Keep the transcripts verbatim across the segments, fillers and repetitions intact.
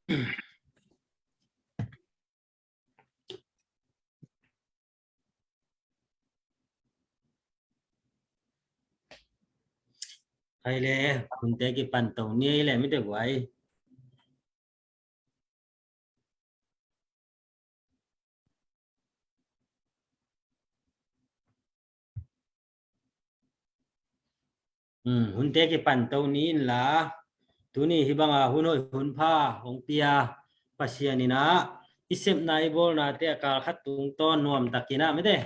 Hai le, hunte kipan to ni le, mite guai. Hmm, hunte kipan to ni inla, tuni hih banga hun hoih hun pha hong pia Pasian in ah, i sepna i bawlnate a kal khat tungtawn nuamtakin ah mite,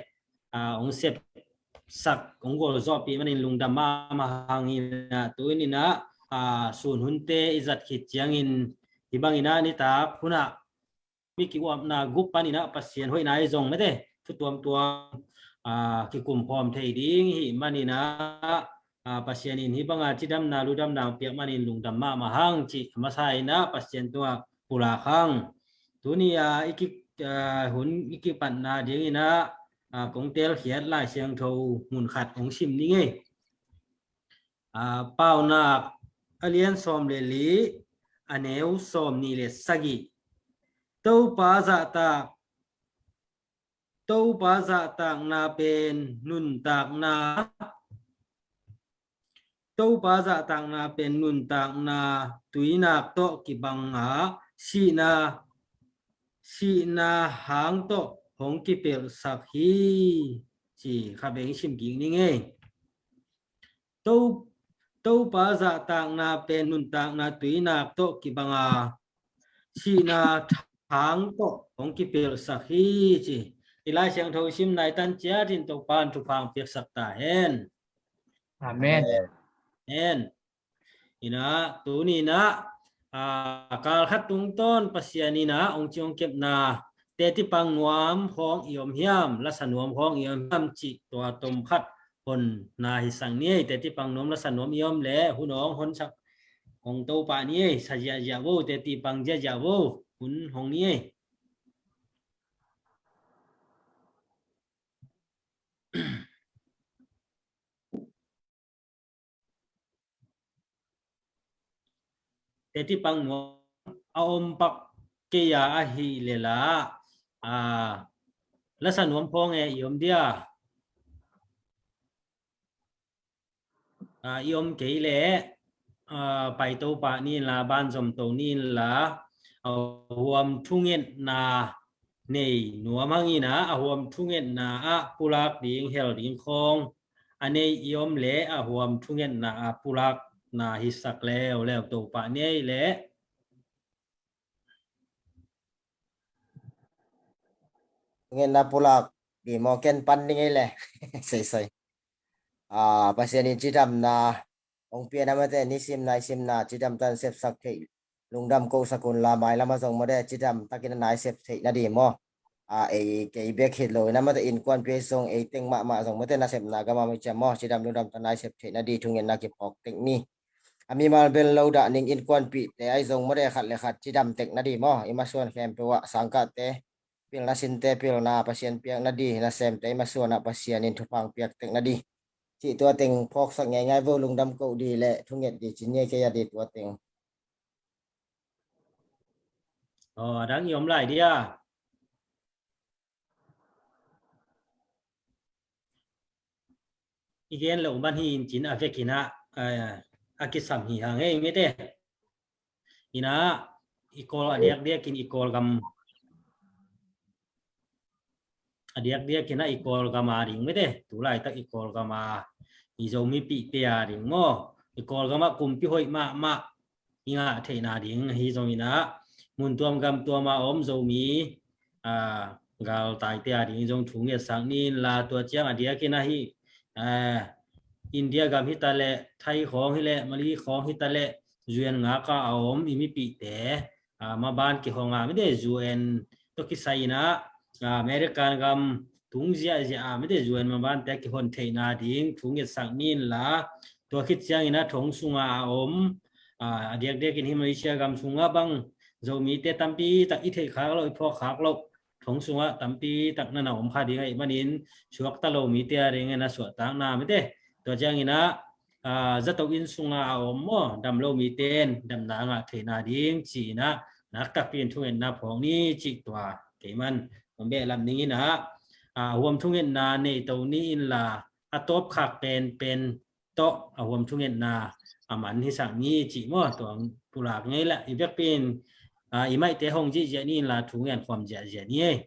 ah, hong sepsak, hong gualzawhpih manin lungdam mahmah hang in ah, tu in ah, ah, sun hunte i zat khit ciangin hih bangin ah nitak hun ah mi ki-uapna gup panin ah Pasian hoihna i zong mite thu tuamtuam, ah, kikumkhawm thei ding hih manin ah, ah, Pasian in hih banga cidamna ludamna hong piak manin lungdam mahmah hang cih a masa in ah Pasian tungah pulak hang. Tuni a i ki, ah, hun i kipatna dingin ah, ah, kong telkhiat Lai Siangtho mun khat hong sim ning ei. Ah, Paunak a lian sawm le li, a neu sawm nih le sagih. Topa zahtak, Topa zahtakna pen nuntakna, Topa zahtakna pen nuntakna tuinak tawh kibang a, sihna, sihna hang tawh hong kipelhsak hi, ci kha beng sim kik ning ei. To, Topa zahtakna pen nuntakna tuinak tawh kibang a, sihna thang tawh hong kipelhsak hi, ci. I Lai Siangtho sim nai tan ciatin Topa in thupha hong piaksak ta hen. Amen. Amen. In ah, tuni in ah, ah, kal khat tungtawn Pasian in ah hong ci hong kepna, teci pang nuam khawng i om hiam, lasa nuam khawng i om hiam cih tua tom khat honna hisak ni ei. Teci pang nuam lasa nuam i om leh hun hong honsak hong to pah ni ei. Sa ziahziah vo, teci pang ziahziah vo, hun hong ni ei. Teci pang nuam a om pak kei a ahih leh la, ah, lasa nuam khawng e i om dia? Ah, i om kei leh, ah, paito pah ni inla, banzom to ni inla, a huam thungetna nei nuam hang in ah, a huam thungetna ah pulak ding, hel ding khawng a nei i om leh, a huam thungetna ah pulakna hisak leuleu to pah ni ei leh. Thungetna pulak ding maw, ken pan ding ei leh. Sei, sei. Ah, Pasian in cidamna hong pia na mate, nisim naisimna cidam tan sepsak theih, lungdam kosak un la, mailam ah zong mate cidam takin a nai sep theih na ding maw. Ah, ei kei bek hi lo in a mate, innkuanpih zong ei teng mahmah zong mate, nasepna gam ah mi ciam maw, cidam lungdam tan nai sep theih na ding thungetna kiphawk tek ni. A mimal bel lo dah ning, innkuanpihte ahi zong mate, khat le khat cidam tek na ding maw. I masuan khempeuh ah sangkahte pilna, sinte pilna Pasian piak na ding, nasemte i masuan ah Pasian in thupha hong piak tek na ding cih tua teng phawksak ngeingai vo. Lungdam koh ding leh thunget ding ci ni ei kei a ding tua teng. Aw, a dang i om lai dia? I gen loh man hi in cin a vekin ah, eh, a kisam hi hang ei mite. In ah, i Kawl a diakdiakin i Kawlgam, a diakdiakin ah i Kawlgam a ding mite, tu laitak i Kawlgam a i Zomipihte a ding maw, i Kawlgam ah kumpi hoih mahmah i ngah theihna ding ahi zongin ah, mun tuam gam tuam a om Zomi, ah, galtaite a ding zong thu ngetsak ni inla, tua ciang a diakin ah hih, ah, India gam hi ta leh, Thai khawng hi leh, Malay khawng hi ta leh, U N ngak a a om i mipihte, ah, maban kihong a mite, U N tawh kisai in ah, ah, American gam tung ziahziah a mite, U N mabante kihon theihna ding thu ngetsak ni inla, tua khit ciangin ah thong sunga a om, ah, a diakdiakin hih Malaysia gam sungah bang Zomite tampi tak i theih khak loh, i phawk khak loh thong sungah tampi tak na na om kha ding ahih manin, suakta lo mite a dingin a suahtakna mite, tua ciangin ah, ah, zato inn sunga a om maw, dam lo mite in damna a ngah theihna ding ci-in ah naktakpi in thungetna phawk ni cih tua keiman hong behlap ning in ah, a huam thungetna nei to ni inla, a tawpkhak penpen tawh a huam thungetna a man hisak ni cih maw, tua pulak ngei lah i vekpi in, a, i maihte hong zihziah ni inla thu ngen khuam ziahziah ni ei.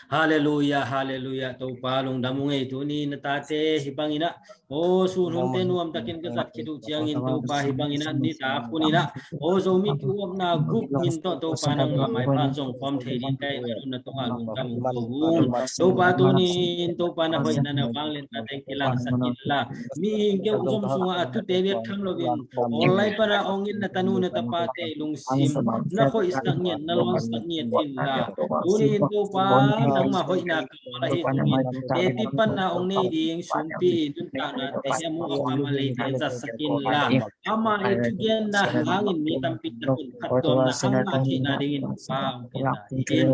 Halleluia, halleluia. Topa lungdam ung ei, tuni na tate hih bangin ah, aw, sun hunte nuamtakin ka zat khit uh ciangin Topa hih bangin ah nitak hun in ah, aw, Zomi kiuapna group min tawh Topa nangmah maipha zong khawm thei ding ka hih manun na tungah lungdam ung ko ung. Topa tuni in Topa na hoihna na vangliatna teng kilangsak inla, mihing keu zom sungah a tute bek tham loin online pana ong in na tanu na tapate lungsim na khoihsak ngiat, na lawnsak ngiat inla, tuni in Topa nangmah hoihna ka la hi tungin teci panna ong nei ding sumpi nuntaknate a mu a pam a leite zatsak inla, ama i thugenna hangin mi tampi takin phattuamna hang ngah theihna dingin Topa ong pia ta in.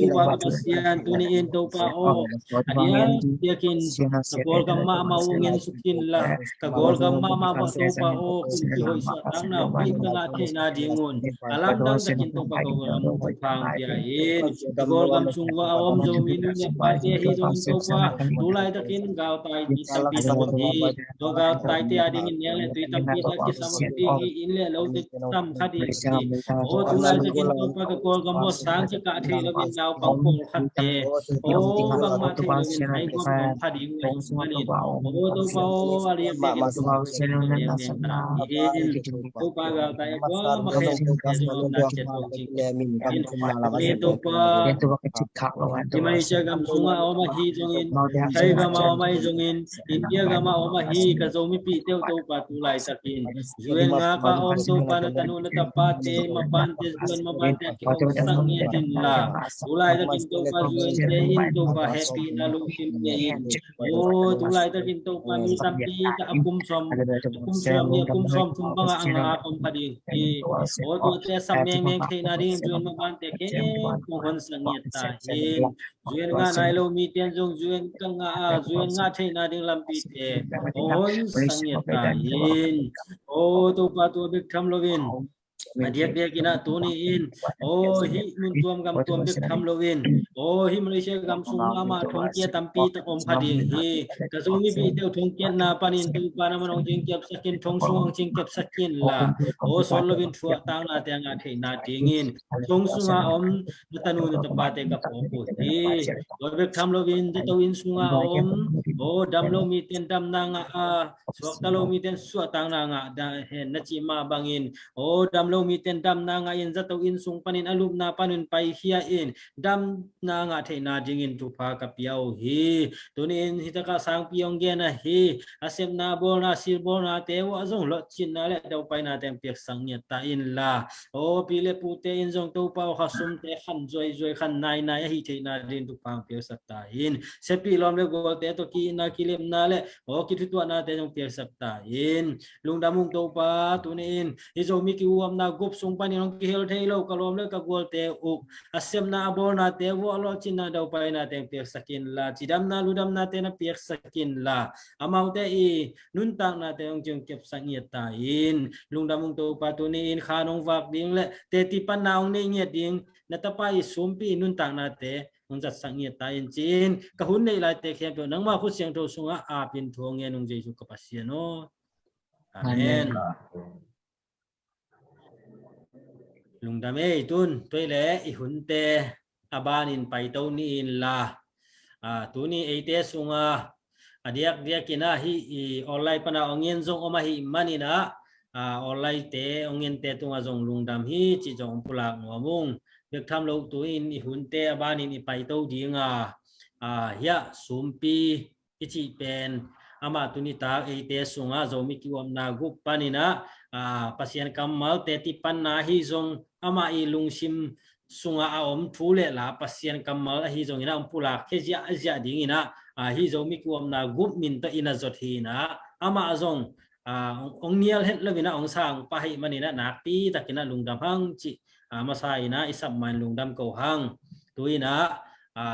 Topa ka Pasian, tuni in Topa aw, a diakdiakin ka Kawlgam mahmah uh ngen suk inla, ka Kawlgam mahmah uh Topa aw, kumpi hoih suahtakna hoih ka ngah theihna dingun a lamdang takin Topa ka Kawlgam uh thupha ong pia in. Ka Kawlgam sung uh a om Zomi nu le pate hi zongin Topa, tu laitakin galtai tampi tak om hi. Tua galtaite a dingin niang le tui tampi tak kisam a pi hi, inn le lote tam kha ding hi. Aw, tu laitakin Topa ka Kawlgam aw, sang kikah thei loin naupang pawlkhatte, aw, bangmah thei loin haiguam om kha ding uh ahih manin, aw, Topa aw, a lian biakin Topa galtai a kuamah khen Topa, Malaysia gam sungah a om ahi zongin, Thai gam a om ahi zongin, India gam a om ahi ka Zomipihte uh Topa tu laitakin U N ngak a om Topa na tanu na tapate mapante, U N mapante a kihosak ngiat inla, tu laitakin Topa U N te in Topa hehpihna lungsim pia in. Aw, tu laitakin Topa mi tampi tak a kum sawm, a kum sawm nih, a kum sawm thum bangah a ngak om kha ding hi. Aw, tuate a sam mengmeng theihna dingin U N mapante khempeuh hong honsak ngiat ta in. U N ngah nai lo mite in zong U N ka ngah a, U N ngah theihna ding lampite hong honsak ngiat ta in. Aw, Topa tua bek tham loin a diakdiakin ah tuni in, aw, hih mun tuam gam tuam bek tham loin, aw, hih Malaysia gam sung mahmah thongkia tampi tak om kha ding hi. Ka Zomipihte uh thongkiatna panin Topa na man hong cingkiapsak in, thong sung hong cingkiapsak inla, aw, sawl loin thuahtaknate a ngah theihna dingin thong sungah om na tanu na tapate ka phawk uh hi. Tua bek tham loin zato inn sungah a om, aw, dam lo mite in damna ngah a, suakta lo mite in suahtakna ngah hen na cih mah bangin, aw, dam lo mite in damna ngah in zato inn sung panin a lupna panin paikhia in damna ngah theihna dingin thupha ka pia uh hi. Tuni in hih takah sangpi hong gen ahi, a sepna, bawlna, silbawlnate uh ah zong lawhcinna le daupainate hong piaksak ngiat ta inla, aw, pi le pute in zong Topa aw, kha sumte khan zuaizuai, khan nainai ahi theihna dingin thupha hong piaksak ta in. Siapih lawm le gualte tawh ki-itna, kilemna le, aw, kithutuahnate zong piaksak ta in. Lungdam ung Topa, tuni in hih Zomi kiuapna group sung panin hong kihel thei lo ka lawm le ka gualte uh a sepna, a bawlnate uh ah lawhcinna, daupainate hong piaksak inla, cidamna, ludamnate na piaksak inla, amaute i nuntaknate hong cingkiapsak ngiat ta in. Lungdam ung Topa, tuni in khan hong vak ding le teci panna hong nei ngiat ding na tapa i sumpi i nuntaknate hong zatsak ngiat ta in ci-in, ka hun neih laite khempeuh nangma khut siangtho sungah apin thu hong ngen ung Jesu ka Pasian aw. Amen. Lungdam ei, tun tua le i hunte a banin paito ni inla, a, tuni eite sunga a diakdiakin ah hih i online pana ong en zong om ahih manin ah, a, online te ong ente tungah zong lungdam hi cih zong ong pulak nuam ung. Bek tham lo tu-in i hunte a banin i paito ding a, a, hiah sumpi i cih pen amah tuni tak eite sungah Zomi kiuapna group panin ah, a, Pasian kammal teci panna ahi zong amah i lungsim sungah a om thu le la Pasian kammal ahi zongin ah ong pulak khia ziahziah dingin ah, a, hih Zomi kiuapna group min tawh in a zot hi-in ah amah zong, a, ong, ong nial het loin ah ong sang pah ahih manin ah nakpi takin ah lungdam hang cih, a, masa in ah i sap ma-in lungdam ko hang. Tu-in ah, a,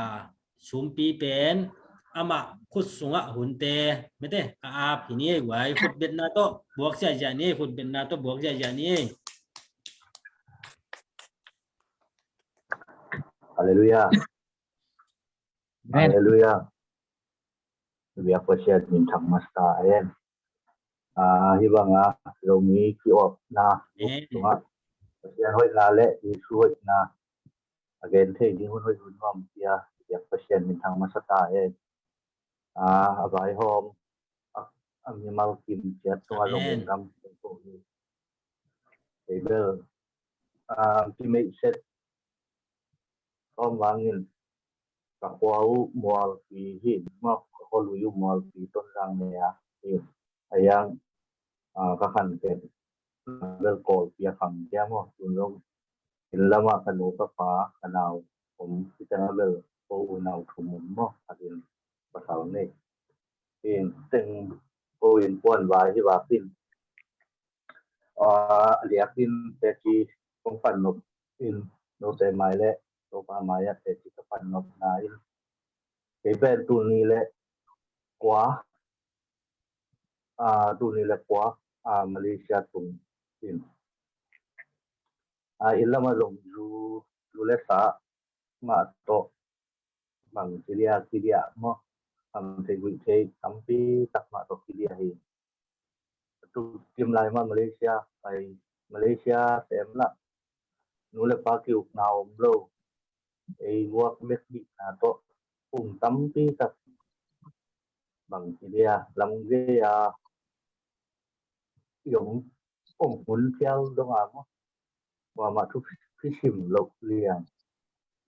sumpi pen amah khut sungah hunte mete a ap hi ni ei, guai, khutbetna tawh buak ziahziah ni ei, khutbetna tawh buak ziahziah ni ei. Halleluiah. Halleluiah. Biak Pasian minthang masa hen. Hih bangah Zomi ki-opna tungah Pasian hoihna le Jesu hoihna a gen thei ding hun hoih hun nuam pia Biak Pasian minthang masa hen. A vaihawm a mimal kim ciat tungah Zomi gam ko hi. Kei bel kimeih set tawm vangin ka khua uh Mualpi hi maw, ka khua lui uh Mualpi Tonzang ne a hi. A yang ka khan pen bel Kawlpi a khang kia maw, tun zong inn lamah ka nu ka pa ka nau om, hi teng a bel ko unau thum om maw, a din pasal nei. Inn teng ko inn puan vai hi vakin a liakin teci kong pan nop in, note mai le topa mai ah teci ka pan nop na in, kei pen tuni le kua, tuni le kua Malaysia tung in, inn lamah zong zu, zu le sa mah tawh bang kilia kilia maw, kham thei guih thei tampi tak mah tawh kilia hi. Tu kim lai mah Malaysia pai, Malaysia sem lah nu le pa kiukna om lo, ei guak bek bihna tawh kum tampi tak bang kilia lam gei a i om om hun phial donga maw, kuamah thu kisim loh liang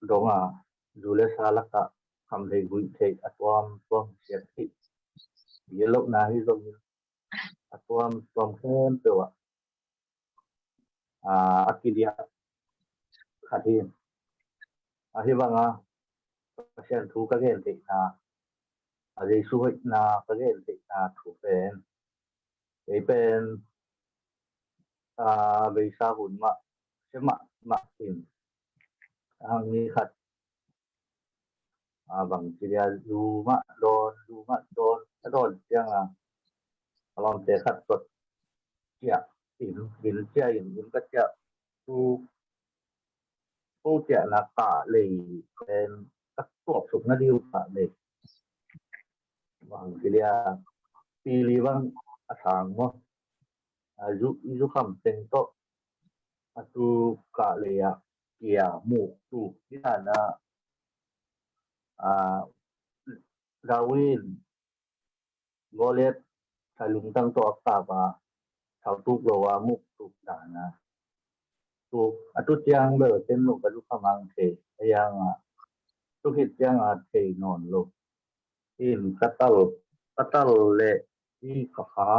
donga, zu le sa lakah kham thei guih thei a tuamtuam siat thei, bia lohna hi zongin a tuamtuam khempeuh ah a kiliah khat hi. Ahi banga Pasian thu ka gen theihna, a Jesu hoihna ka gen theihna thu pen, kei pen a beisa hun mah sia mahmah in, a hang ni khat a bang kilia zu mah dawn, zu mah dawn, a dawn cianga a lawmte khat sot ciah in, in ciah in, in ka ciah tu ko ciahna kah lei pen ka tuak suk na diu kah lei bang kilia pili bang a sang maw, a zu, zu kham teng tawh a tu kah lei ah kia muk tu hi na, a Darwin Goliath thalungtang tawh a kap a, thau tuk lo a muk tuk dan a tuk a, tu ciang bel ken lo ka zu kham ang thei a yang a, tu khit ciang a thei nawn lo. In ka tal, ka tal le i ka kha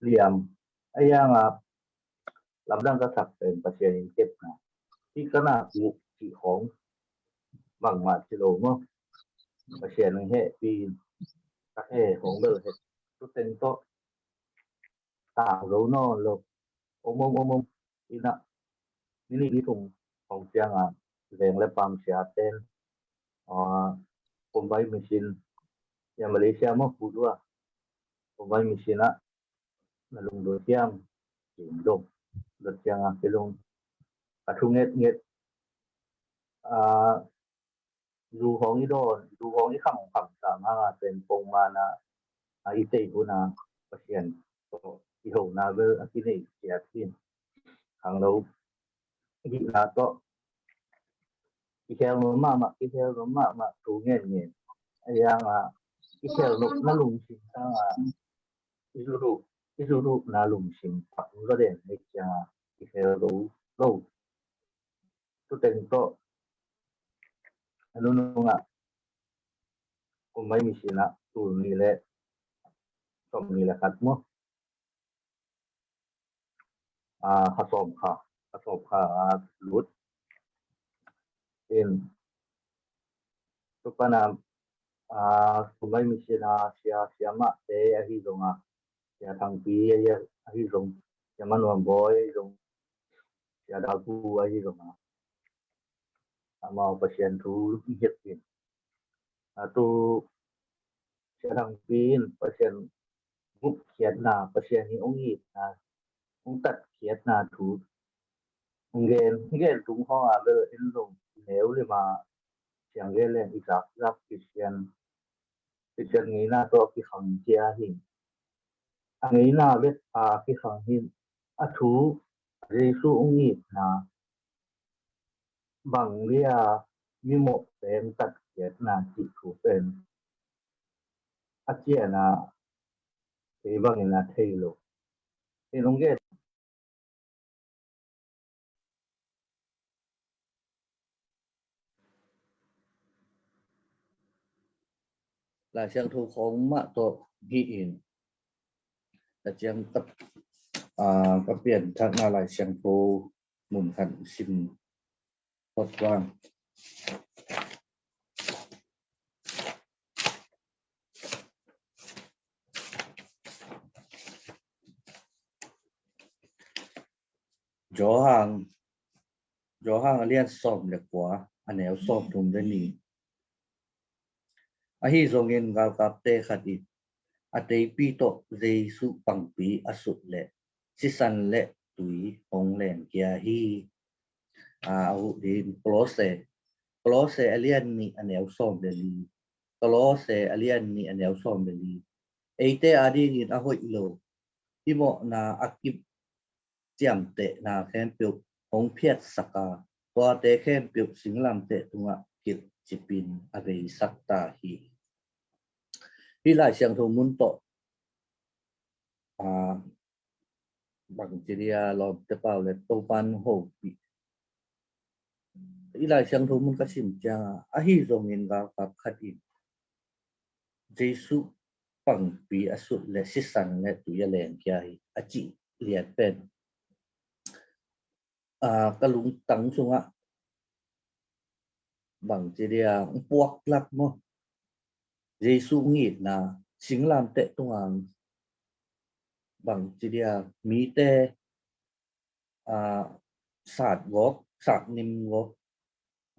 liam a yang a, lamdang ka sak pen Pasian in kepna hi ka nak uh cih khawng bangmah ci lo maw. Pasian in hehpih in ka he khawng bel he tu teng tawh tang zo nawn lo. Om om om om ina, nini ni thum khawng cianga veng le pam sia ten Kumbai misin ya Malaysia maw, pu dua Kumbai misin ah na lungdon hiam? Sim dong dot cianga kilung a thu nget nget a, zu hong i dawn, zu hong i kham kham sa manga pen pongmana a i tei huna Pasian tawh i hona bel a kinei ciat hin khang lo gihna tawh kihel nuam mahmah, kihel nuam mahmah thu ngen ngen a yang a kihel nuam na lungsim tanga i zu ruh, i zu ruh na lungsim pak lo den hei cianga kihel lo lo. Tu teng tawh a nunungah Kumbai misin ah tul ni le sawm ni le khat maw, a, kha sawm kha, kha sawm kha a lut in, tu pana a, Kumbai misin a sia, sia mahte ahi zonga, sia Thangpi ahi zong, sia Manuam Bawi ahi zong, sia Dalpu ahi zonga, amau Pasian thu luk hiat in a tu sia Thangpi in Pasian gupkhiatna, Pasian hi ong itna, ong tatkhiatna thu ong gen, ong gen tung hawng a bel in zong neu lima Siang gen leng i zakzak Khristian, Khristian ngeina tawh kikhang cia hi. A ngeina bek a kikhang hi. A thu, Jesu hong itna, bang lia mimawh peng tatkhiatna cih thu pen a ciana kei bangin a thei lo. In hong gen Lai Siangtho khawng mah tawh hi in, ka ciang ka, aa, ka pianthakna Lai Siangtho mun khat sim phot vang. Johan, Johan a lian sawm le kua, a neu sawm thum le nih. Ahi zongin galkapte khat in a teipi tawh Jesu pangpi a sut leh sisan le tui hong lengkhia hi. A, a huh ding Kolose, Kolose a lian nih a neu sawm le li. Kolose a lian nih a neu sawm le li. Eite adingin a hoih lo, i mawhna a kip ciamtehna khempeuh hong phiatsak a, tuate khempeuh singlamteh tungah kilhcipin a beisak ta hi. Hih Lai Siangtho mun tawh, aa, bangci dia lawmte pau le Topan hopih. Hih Lai Siangtho mun ka sim ciangin, ahi zongin galkap khat in Jesu pangpi a sut le sisan le tui a lengkhia hi a cih lian pen, aa, ka lungtang sungah bangci dia hong puak lak maw. Jesu hong itna, singlamteh tunga bangci dia mite, aa, sat gawp, sat nim gawp,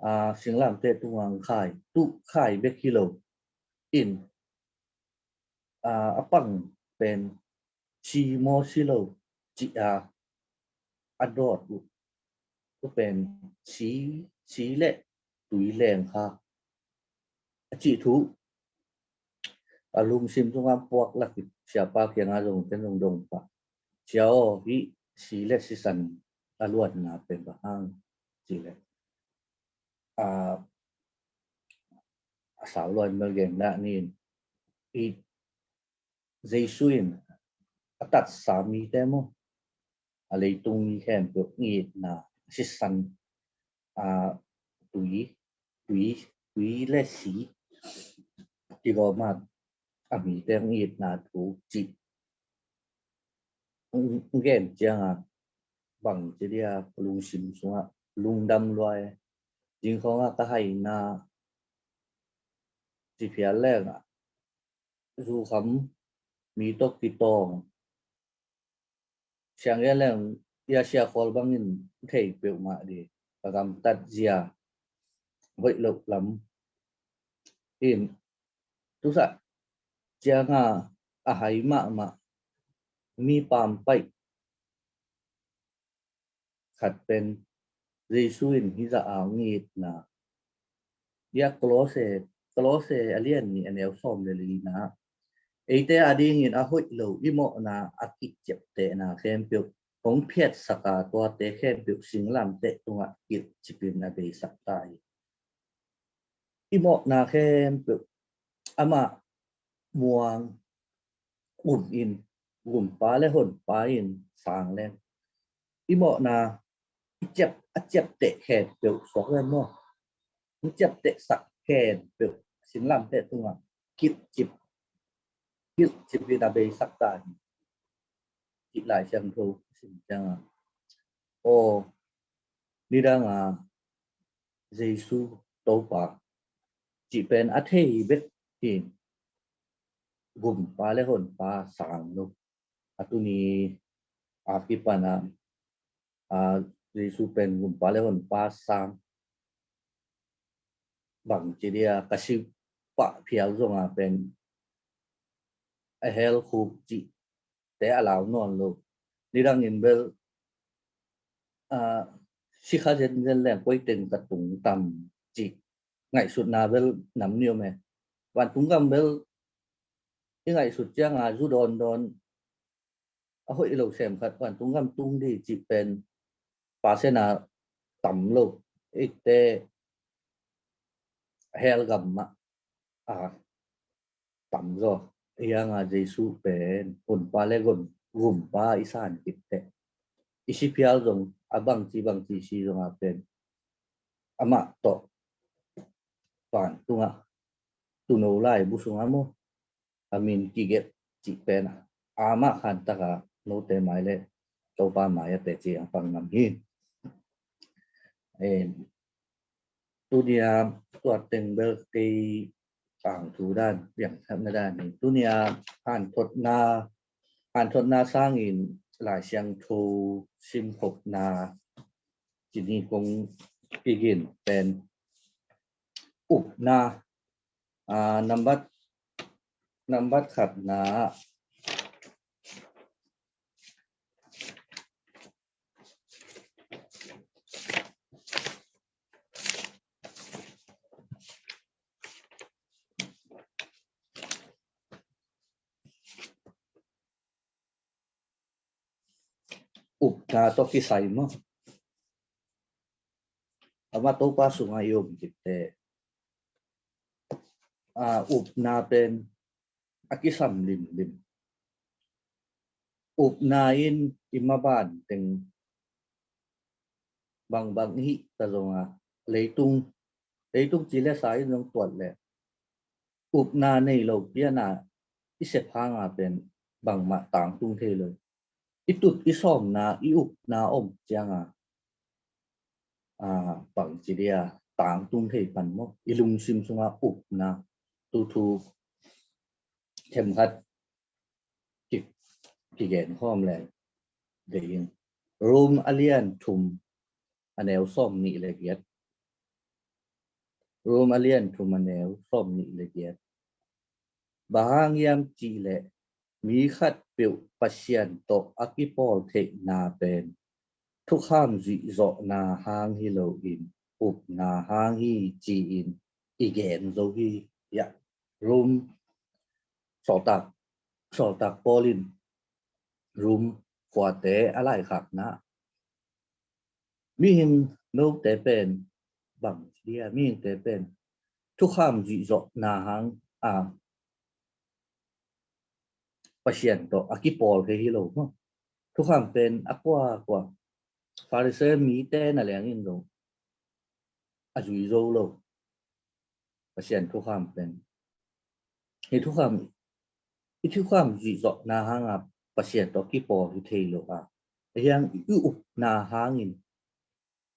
aa, singlamteh tunga khai, tuh khai bek hi lo in, aa, a pang pen si maw si lo ci a, a dawt uh, uh pen si, si le tui lengkha a cih thu a lungsim sungah puak lak in siapa kiangah zong ken zong dong pah. Sia aw, hih si le sisan a luanna pen bang hang cih leh, a, a sau luan mel gen dah ni in, i Jesu in a tatsa mite maw, a leitung mi khempeuh itna sisan, a, tui, tui, tui le si kigawm a, a mite itna thu cih hong gen ciangin bangci dia lungsim sungah lungdam lua e. Zingkhawng a ka haina ci phial leng a, zukham mi tawh kitawng, siang ia leng ia sia khual bangin thei peuhmah ding, ka gamtat zia hoih loh lam in, tusah cianga a hai mahmah mi pampaih khat pen Jesu in hih zah a hong itna. Ia Kolose, Kolose a lian nih a neu sawm le lina. Eite adingin a hoih lo, i mawhna a kiciaptehna khempeuh hong phiatsak a, tuate khempeuh singlamteh tungah kilhcipin a beisak ta hi. I mawhna khempeuh amah muang um in, gumpa le honpa in sang leng, i mawhna i ciap, a ciapteh khempeuh suak leng maw, i ciaptehsak khempeuh singlamteh tungah kilhcip, kilhcipin a beisak ta hi. Hih Lai Siangtho sim ciangin, aw, nidanga Jesu Topa cih pen a thei bek hi. Gumpa le honpa sang lo. A tuni a kipan a, a, Jesu pen gumpa le honpa sang. Bangci dia ka si pah phial zonga pen a hell khuk cih te a lau nawn lo. Nidangin bel, a, sikha zenzen leng koi teng ka tung tam cih ngaihsutna bel nam ni om e. Vantung gam bel i ngaihsut cianga zu dawndawn a hoih lo sem khat vantung gam tung dih cih pen pasena tam lo. Eite hell gam mah a tam zaw. Hianga Jesu pen hunpa le gon gumpa i san khit teh i si phial zong a bangci bangci si zonga pen amah tawh vantungah tuuno laibu sungah maw a min kigelh cih pen a mah khan taka note mai le Topa mai a teci a pang ngam hi. Em, tunia tua teng bel kei tangthu dan piangthakna dan hi. Tunia hanthotna hanthotna sangin Lai Siangtho simkhopna cini kong kigin pen upna, a, nambat nambat khatna upna tawh kisai maw? Ama Topa sungah i om kitte a upna pen a kisam limlim. Upna in i maban teng bangbang i hih ta zonga leitung leitung ci le sa in zong tuat le upna nei lo piana i sep hanga pen bangmah tangtung thei lo. I tut i sawmna i upna om cianga a bangci dia tangtung thei pan maw? I lungsim sunga upna tuthu themkhat ki kigen khawm le dei in Rom a lian thum a neu sawm nih le giat. Rom a lian thum a neu sawm nih le giat. Bang hang hiam cih leh mi khat peuh Pasian tawh a kipawl theihna pen thukham zuihzawhna hang hi loin upna hang hi ci-in i gen zo hi. Hiah Rom sawltak sawltak Paul in Rom khuate a laikhakna mihing note pen bang dia mihingte pen thukham zuihzawhna hang a Pasian tawh a kipawl thei hi lo maw? Thukham pen a kua kua Pharisee mite na leng in lo a zui zo lo. Pasian thukham pen hi thukham i thukham zuihzawhna hanga Pasian tawh kipawl hi thei lo a, a hiang i upna hangin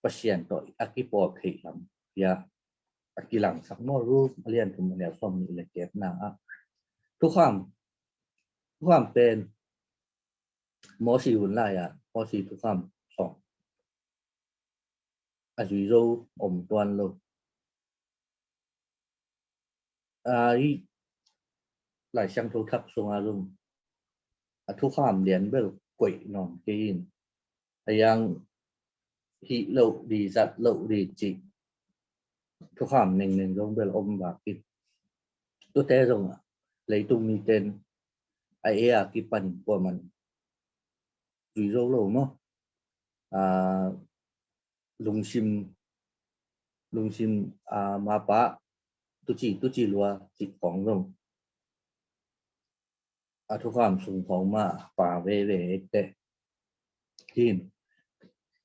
Pasian tawh a kipawl theih lam hia a kilangsak maw? Rom a lian thum a neu sawm nih le giatna ah thukham thukham pen Mosi hun lai-ah Mosi thukham sawm a zui zo om tuan lo. A i Lai Siangtho thak sunga zong a thukham lian bel koih nawn kei in a yang hih loh di zat loh di cih thukham nengneng zong bel om vak in tute zong leitung miten a e a kipan kuaman zui zo lo maw? A lungsim lungsim a mapa tuci tuci lua cih khawng zong a thukham sung khawng mah pa veve ekte hin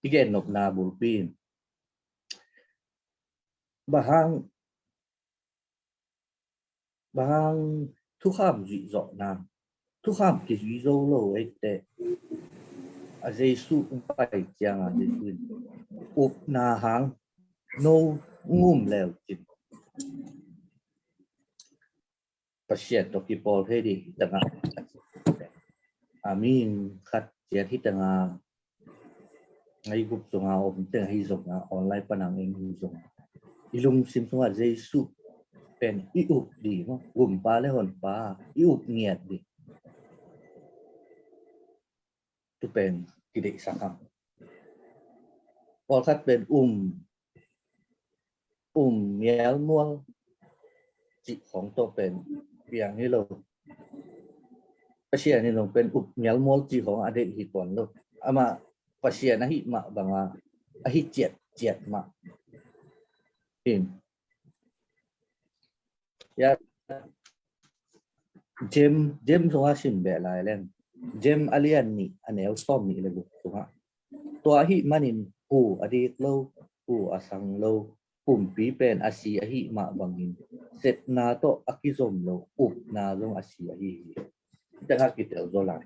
i gen nopna bulpi in bang hang bang hang thukham zuihzawhna thukham kizui zo lo ekte a Jesu ung pai cianga Jesu in upna hang no ngum leu cin Pasian tawh kipawl thei dih hi tanga a mihing khat ciat hi tanga ngai gup zong a om teng ahi zong a online panang eng hi zong a i lungsim sungah Jesu pen i up dih maw? Gumpa le honpa i up ngiat dih tu pen kideihsak hang. Pawlkhat pen um um mialmual cih khawng tawh pen piang hi lo. Pasian in zong pen up mialmual cih khawng a deih hi tuan lo. Amah Pasian ahi mah banga ahi ciatciat mah. In. Ya, James, James sunga sim beh lai leng. James a lian nih a neu sawm nih le guk sungah, tua ahi manin pu a dik lo, pu a sang lo, pumpi pen a si ahi mah bangin sepna tawh a kizom lo upna zong a si ahi hi. Tengah kitel zaw lai.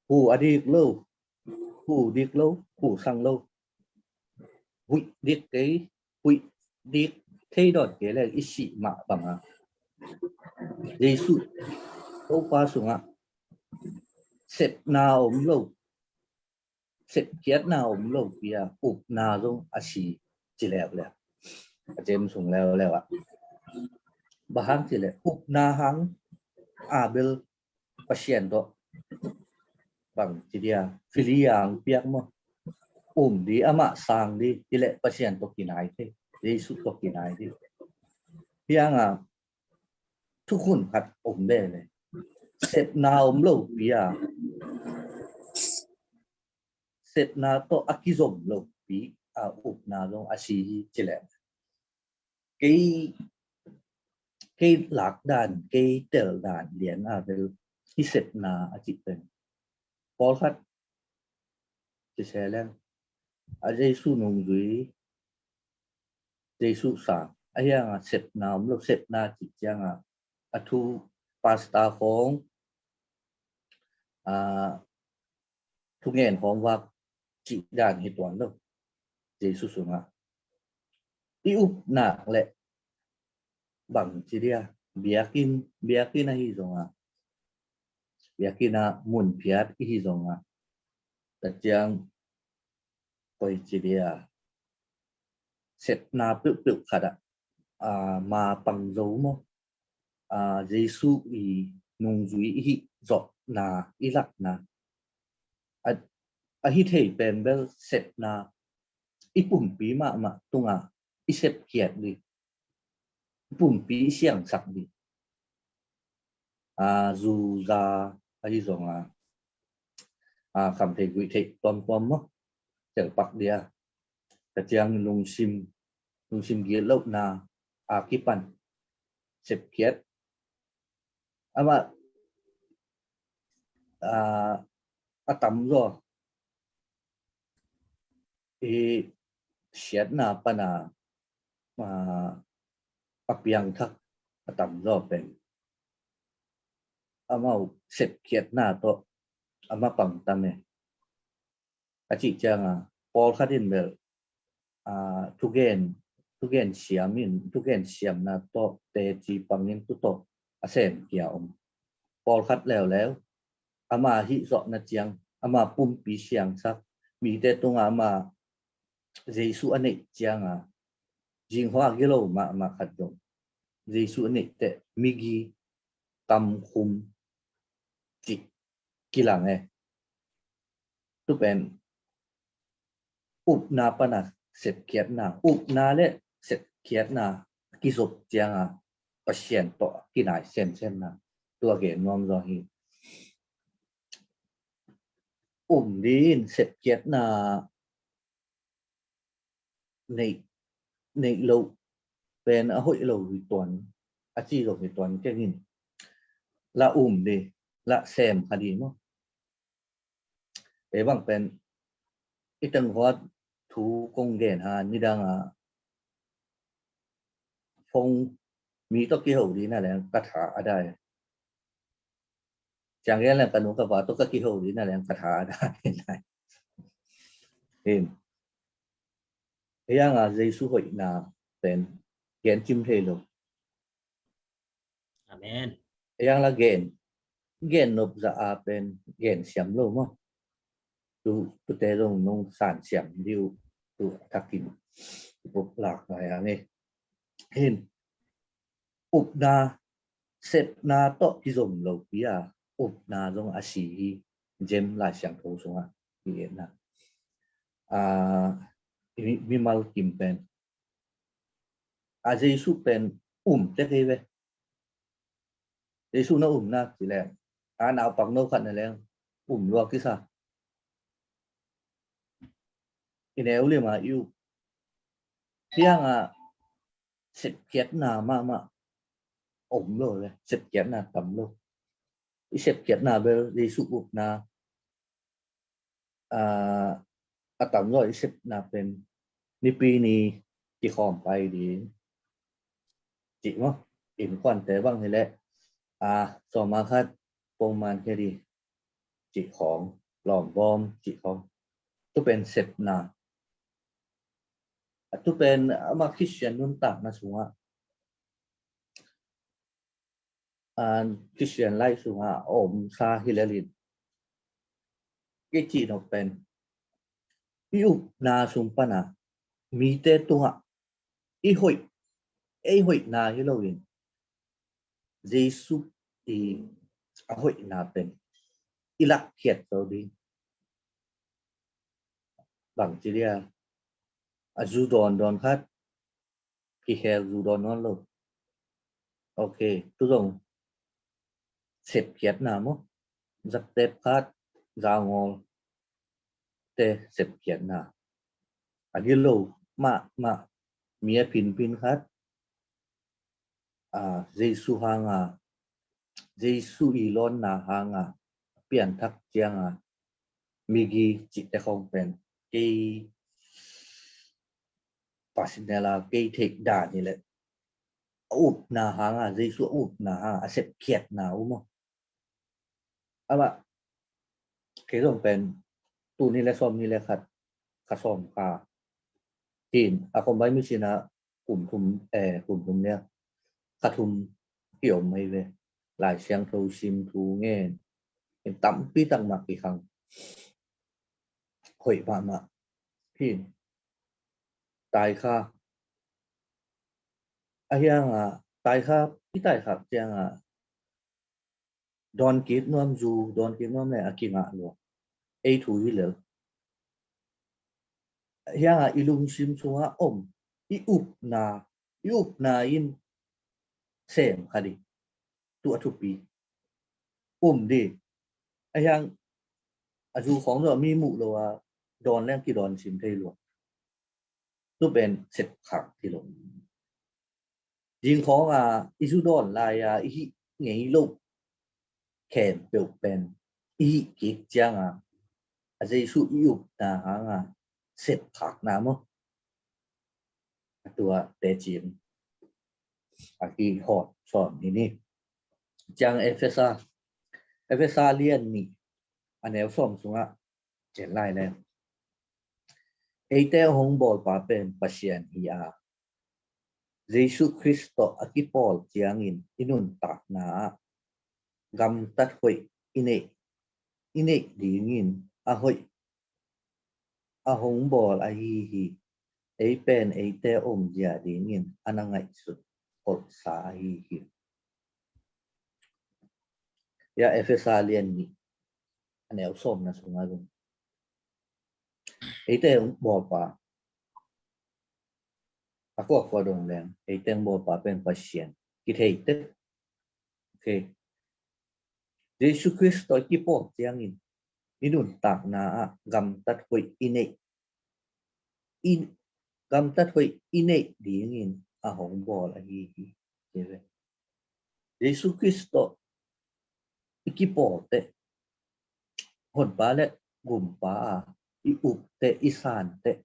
Pu a dik lo, pu dik lo, pu sang lo, huih dik kei, huih dik thei dawn kei le i sih mah banga Jesuh Topa sungah sepna om lo, sepkhiatna om lo pi a upna zong a si ci leuleu. A James sung leuleu ah, bang hang ci le upna hang a bel Pasian tawh bang ci dia, fili ang piak maw, um di, amah sang di, ci le Pasian tawh kinai thei, Jesuh tawh kinai thei. Piang a thukhun khat om ve le, sepna om lo pi a, sepna tawh a kizom lo pi a upna zong a si hi ci le. Kei, kei lakdan, kei teldan lian a bel hi sepna a cih pen pawlkhat ci se leng a Jesuh nungzui, Jesuh sang a hiang a sepna om lo, sepna cih ciang a a thu pasta khawng, a thungen khawng vak cih dan hi tuan lo. Jesuh sungah i upnak le bang ci dia, biakinn, biakinn ahi zonga, biakinn a mun phiat ihi zonga, ka ciang koi ci dia, sepna peuhpeuh khat ah, a, ma pang zo maw, a, Jesuh i nungzui i hih zawhna, i lakna a, a hi thei pen bel sepna i pumpi mahmah tunga i sepkhiat dih, i pumpi i siangsak dih. A, zuza ahi zonga, a, kham thei guih thei tuamtuam maw, telpak dia, ka ciang lungsim, lungsim gillohna a kipan sepkhiat. Amah, a, a tamzaw i siatna pana, a, a piangthak a tamzaw pen amau sepkhiatna tawh ama pang tam e. A cih cianga pawlkhat in bel, a, thugen, thugen siam in, thugen siamna tawh teci pangin tu tawh a sem kia om. Pawlkhat leuleu ama hih zawhna ciang, ama pumpi siangsak, mite tunga ama Jesuh a neih cianga zinghua gilo mahmah khat zong Jesuh a neih teh migi, kamkhum cih kilang e. Tu pen upna pana sepkhiatna, upna le sepkhiatna kizop cianga Pasian tawh kinai semsemna tua gen nuam zaw hi. Um din sepkhiatna neih, neih loh pen a hoih lo hi tuan, a ci lo hi tuan keng in. La um di, la sem kha di maw. Ei bang pen i teng huat thu kong gen ha, nidang a phone mi tawh kiho di na leng ka tha a dai. Ciang gen leng ka nu ka pa tawh ka kiho di na leng ka tha a dai. Hin. Ei ang a Jesu hoihna pen gen cim thei lo. Amen. Ei ang la gen, gen nop za a pen gen siam lo maw. Tu, tute zong nong san siam diu, tu a thakin i puk lak ngai ang e. Hin, upna, sepna tawh kizom lo pi a, upna zong a si hi, James Lai Siangtho sungah i etna. A, i mi, mimal kim pen, a Jesu pen um tek hi ve. Jesu na um na ci leng, a naupang no khat na leng um lua kisa. I neu lima i up hiang a sepkhiatna mahmah om lo le, sepkhiatna tam lo. I sepkhiatna bel Jesu upna a, a tam zaw i sepna pen nipi ni kikhawm pai ding cih maw. Innkuante bang hileh a, sawma khat pongman khia ding cih khawng, lawmvawm cih khawng, tu pen sepna. A tu pen ama Khristian nuntakna sungah a, Khristian lai sungah a omsa hi lel in, kei cih nop pen i upna sung pana mite tungah i hoih, ei hoihna hi loin Jesu i a hoihna pen i lakkhiat zo ding. Bangci dia, a zu dawndawn khat kikhel zu dawn nawn lo. Ok, tu zong sepkhiatna maw. Zaktep khat, zangawl te sepkhiatna. A gilo mahmah mi a phinphin khat, a, Jesu hanga, Jesu i lawnna hanga pianthak cianga migi cihte khawng pen kei personal a kei theih dan hileh a upna hanga, Jesu a upna hanga a sepkhiatna uh maw. Amah kei zong pen tul nih le sawmnih le khat, kha sawm kha hin a Combined Mission ah kum thum, eh, kum thum nia kha thum kiom mai ve. Lai Siangtho sim, thu ngen, in tampi tak mah kikhang, hoih mahmah. Hin taikha a hianga, taikha, i taikha cianga dawn kik nuam, zu dawn kik nuam le a kingah lua. Ei thu hi lel. Hianga i lungsim sunga om, i upna, i upna in sem kha ding. Tu a thupi. Um ding. A hiang a zu khawng zaw mi muh lo a dawn leng kidawn sim thei lua. Tu pen sepkhak hi lo. Ding khawng a i zu dawn lai a i hih ngei lo khempeuh pen i hih kik cianga a Jesu i upna hanga sepkhakna maw. A tua tecin a kihawt sawn hi ni. Ciang Efesa, Efesa lian nih a neu sawm sungah en lai le. Eite hong bawlpa pen Pasian hi a, Jesu Khrist tawh a kipawl ciangin i nuntakna ah gamtat hoih i neih, i neih dingin a hoih a hong bawl ahi hi. Ei pen eite omzia dingin a na ngaihsut holhsa ahi hi. Hia Efesa lian nih a neu sawmna sungah zong eite hong bawlpa a kuakua dong leng eite hong bawlpa pen Pasian kithei tek. Ok. Jesu Khrist tawh i kipawl ciangin i nuntakna ah gamtat hoih i neih, i gamtat hoih i neih dingin a hong bawl ahi hi. Jesu Khrist tawh i kipawl teh, honpa le gumpa a i up teh, i san teh,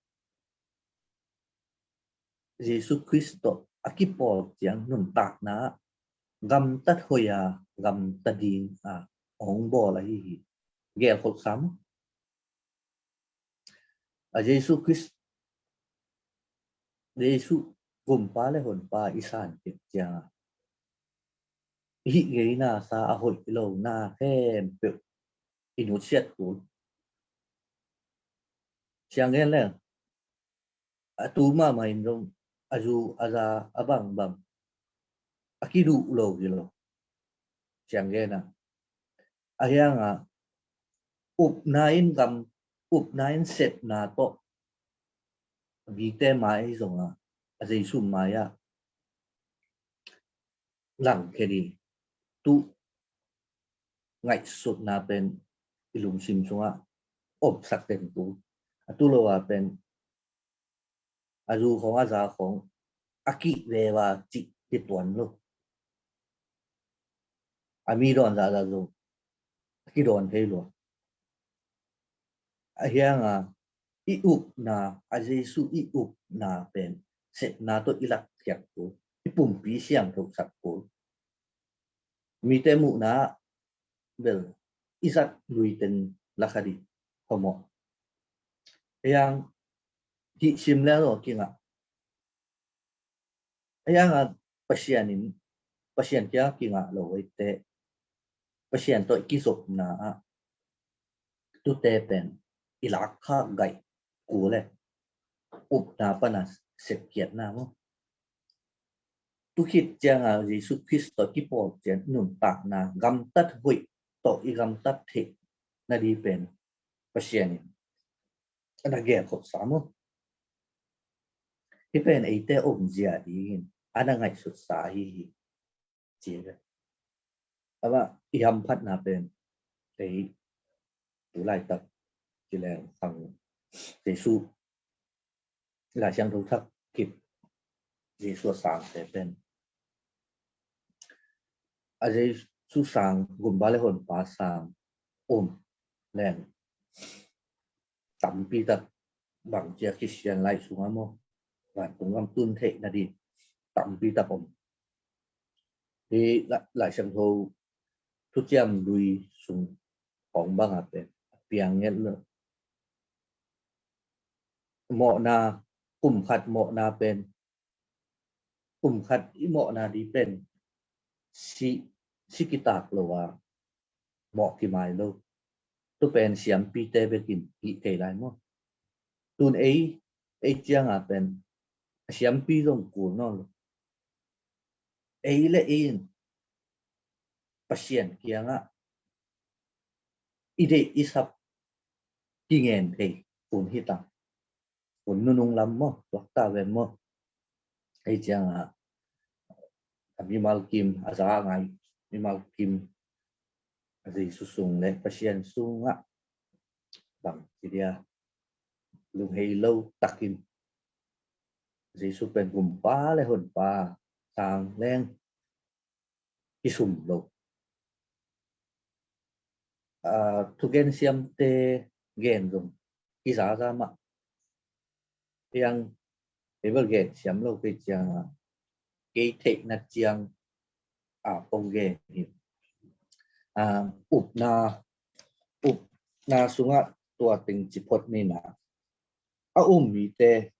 Jesu Khrist tawh a kipawl ciang nuntakna gamtat hoih a, gamta ding a hong bawl ahi hi. Gel kholh sam. A Jesu Khrist, Jesu gumpa le honpa i san kik ciang a i hih ngeina sa a hoih lo na khempeuh i nutsiat kul. Siang gen leng a tu mahmah in zong a zu a za a bangbang a kiduh lo hi lo. Siang gen a a hianga upna in gam, upna in sepna tawh mite mai zong a, a Jesu mai-ah langkhia ding tu ngaihsutna pen i lungsim sungah omsak den tu. A tu lo a pen a zu khawng a za khawng a kih veva cih kituan lo. A mi dawn zahzah zong a kidawn thei lo. A hiang a i upna, a Jesu i upna pen sepna tawh i lakkhiat kul, i pumpi siangthosak kul. Mite muhna bel i zat luiten lakha dih khawmawh. A hiang hih sim leng lo kingah. A hiang a Pasian in, Pasian kia kingah lo eite Pasian tawh i kizopna ah tute pen i lakkhak gaih kul le upna pana sepkhiatna maw? Tu khit cianga Jesu Khrist tawh kipawl cian nuntakna gamtat hoih tawh i gamtat theih na di pen Pasian in a na gelkhopsa maw? Hih pen eite omzia dingin a na ngaihsutsa ahi hi. Ci ve. Amah i hamphatna pen ei tu laitak kileng khang Jesu Lai Siangtho thak kip Jesu a sangte pen a Jesu sang gumpa le honpa sang om leng tampi tak bang cia Khristian lai sungah maw vantung gam tun theih na di tampi tak om. Hi Lai Siangtho thuciam lui sung hong bangah pen a piang nget lo. Mawhna, kum khat mawhna pen kum khat i mawhna di pen si, si kitak lo a mawh kimai lo. Tu pen siampite bekin hih thei lai maw? Tun ei, ei cianga pen a siampi zong kul nawn lo. Ei le ei in Pasian kiangah i deih i sap kingen thei kun hi ta. Kun nunung lam maw, tuakta ven maw? Ei cianga a mimal kim a za ngai mimal kim a Jesu sung le Pasian sungah bang ci dia lunghei lo takin Jesu pen gumpa le honpa sang leng kisum lo. Thugen siamte gen zong kizaza mah. Hiang ei bel gen siam lo kei cianga kei theihna ciang a kong gen hi. Upna, upna sungah tua teng ci phot nina a um mite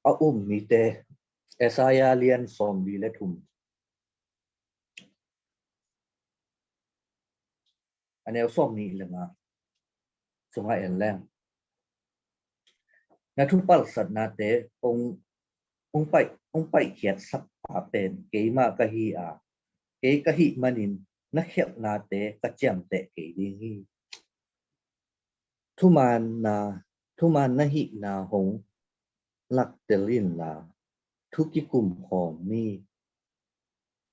a um mite Isaiah lian sawmli le thum a neu sawmni le nga sungah en leng na thupalsatnate ong, ong paih, ong paihkhiat sakpa pen keimah ka hi a, kei ka hih manin na khialhnate ka ciamteh kei ding hi. Thumaanna, thumaan na hihna hong laktel inla thu kikum khawm ni.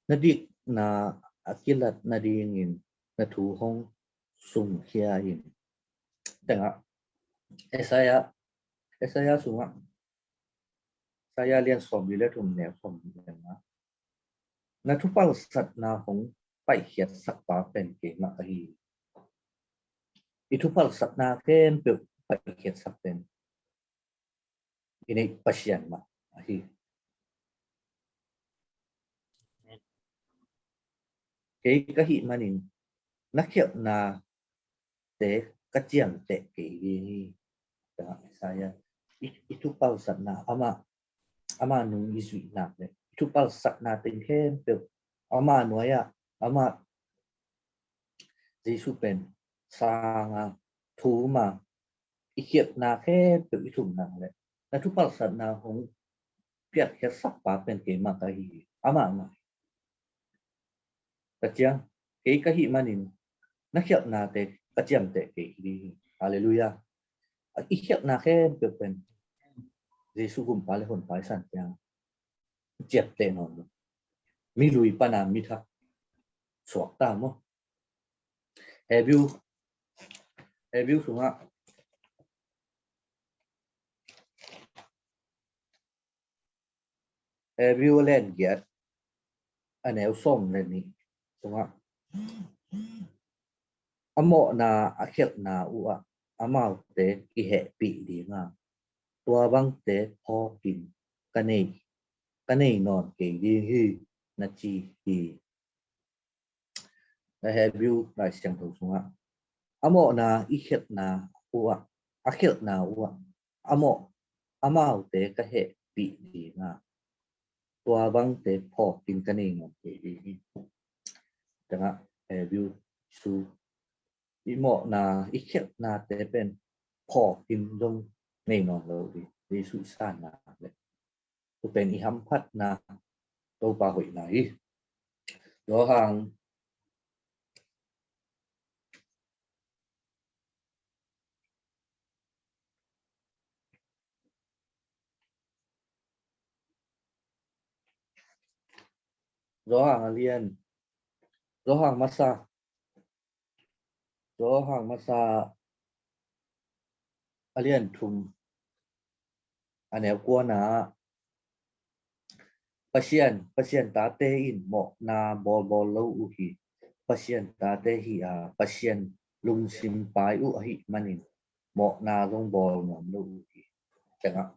Na dikna a kilat nadingin na thu hong sungkhia in. Tengah Isaiah, Isaiah sungah Isaiah lian sawmli le thum neu sawmli le nga na thupalsatna hong paihkhiat sakpa pen keimah ka hi. I thupalsatna khempeuh paihkhiat sak pen i neih Pasian mah ahi. Kei ka hih manin na khialhna te ka ciamteh kei hi. Isaiah i, i thupalsatna amah, amah nung i zuihnak le thupalsatna teng khempeuh ama nuai-ah, ama Jesu pen sanga thum a, i khialhna khempeuh i thumna le na thupalsatna hong piatkhiatsak pa pen keimah ka hi hi. Amah mah hi. Ka ciang, kei ka hih manin na khialhnate ka ciamteh kei hi ding hi. Halleluiah. I khialhna khempeuh pen Jesu gumpa le honpa i san ciang ciapteh nawn lo. Mi lui pana mi thak suak ta maw. Hebrew, Hebrew sungah, Hebrew a lian giat a neu sawm le nih sungah, a mawhna a khialhna uhah amaute kihehpih dinga, tua bangte phawkin ka nei, ka nei nawn kei ding hi, na ci hi. Na Hebrew Lai Siangtho sungah a mawhna i khialhna uhah, a khialhna uhah a mawh, amaute ka hehpih dinga, tua bangte phawkin ka nei nawn kei ding hi. Tengah Hebrew su i mawhna i khialhnate pen phawkin zong nei nawn lo ding. Jesu i sanna le tu pen i hamphatna, Topa hoihna hi. Johan, Johan a lian, Johan masa, Johan masa a lian thum a neu kuana ah, Pasian, Pasian tate in mawhna bawlbawl lo uh hi. Pasian tate hi a, Pasian lungsim pai uh ahih manin mawhna zong bawl nuam lo uh hi. Tengah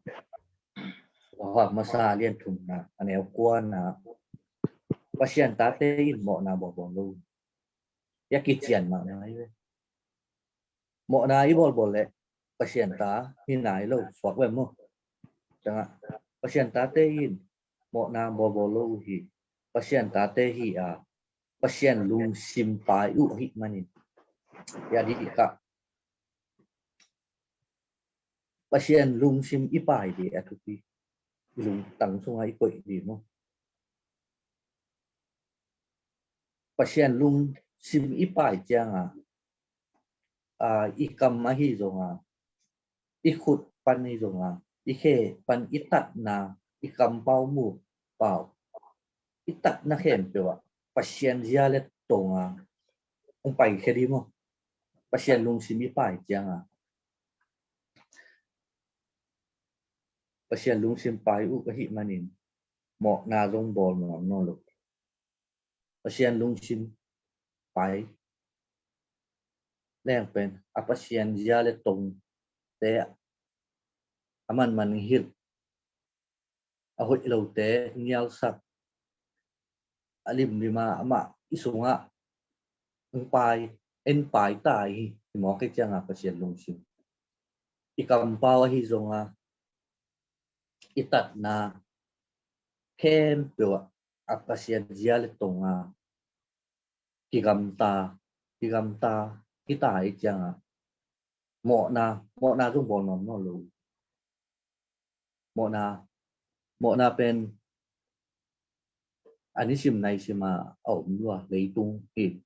Johan masa a lian thumna a neu kuana ah, Pasian tate in mawhna bawlbawl lo uh hi. Ia kician mah na hi ve. Mawhna i bawlbawl leh Pasian ta hi nai lo, suak ve maw. Tengah Pasian tate in mawhna bawlbawl lo uh hi. Pasian tate hi a, Pasian lungsim pai uh ahih manin. Ia dih kah, Pasian lungsim i pai ding a thupi. I lungtang sungah i koih ding maw. Pasian lungsim i pai cianga, a, i kam ahi zonga, i khut pan ahi zonga, i khe pan i tatna, i kampau mu pau, i tatna khempeuh ah Pasian zia le tonga hong paikhia ding maw. Pasian lungsim i pai cianga, Pasian lungsim pai uh ahih manin mawhna zong bawl nuam nawn lo. Pasian lungsim pai leng pen a Pasian zia le tongte a manman hilh, a hoih lote ngialsak, a limlim a amah i sungah hong pai, en pai ta hi, i mawk i cianga Pasian lungsim. I kampau ahi zonga, i tatna khempeuh ah a Pasian zia le tonga kigamta, kigamta, kita i cianga mawhna, mawhna zong bawl nuam nawn lo. Mawhna, mawhna pen a nisim naisim a om lua, leitung hi.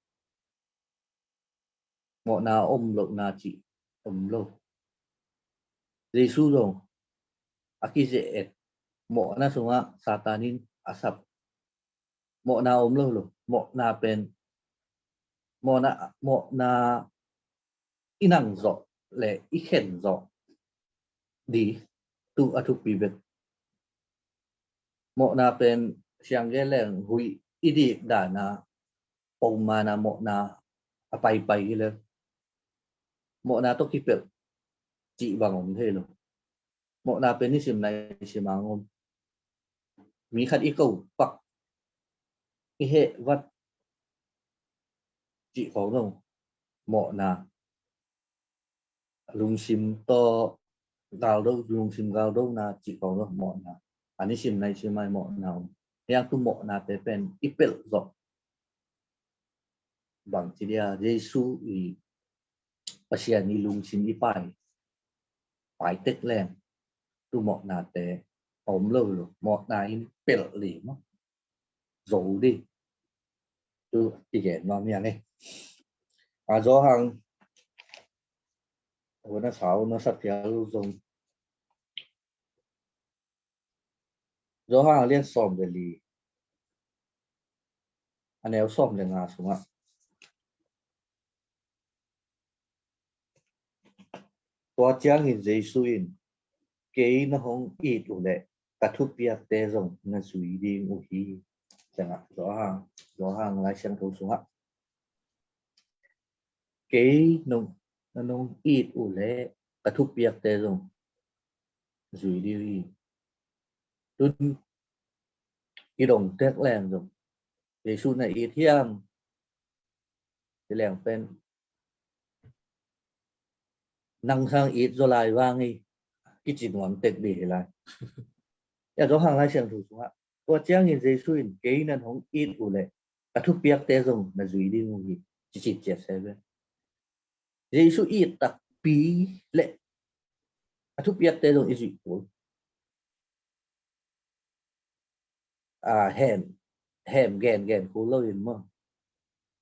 Mawhna om lohna cih om lo. Jesu zong a kizeh et, mawhna sungah Satan in a sap. Mawhna om lo lo. Mawhna pen, mawhna, mawhna i nang zawh le i khen zawh ding tu a thupi bek. Mawhna pen siang gen leng huih i dik dana pongmana mawhna a paipai hi le. Mawhna tawh kipelh cih bang om thei lo. Mawhna pen nisim naisim a om. Mi khat i ko pak, i heh vat cih khawng zong mawhna. Lungsim tawh galdo, lungsim galdona cih khawng zong mawhna. A nisim naisim a mawhna om. Hiang tu mawhnate pen i pelh zawh bang ci dia, Jesu i Pasian i lungsim i pai, pai tek leng tu mawhnate a om lo lo, mawhna in pelh li maw, zo di. Tu i gen nuam hiang e. A Johan, a na sau na sa phial zong Johan a lian sawm le li, a neu sawm le nga sungah, tua ciangin Jesu in, kei na hong it uh leh ka thupiakte zong na zui ding uh hi. Ciangah Johan, Johan Lai Siangtho sungah, kei nong, na nong it uh leh ka thupiakte zong zui ding uh hi. Tun i dong tek leng zong, Jesu na it hiam ci leng pen, nang sang it zaw lai vang hi, kici nuam tek dih hi lai. Ia Johan Lai Siangtho sungah, tua ciangin Jesu in, kei na hong it uh leh ka thupiakte zong na zui ding uh hi, ci ci ciat se ve. Jesu it takpi leh a thupiakte zong i zuih kul. A, hem, hem gen gen kul lo in maw.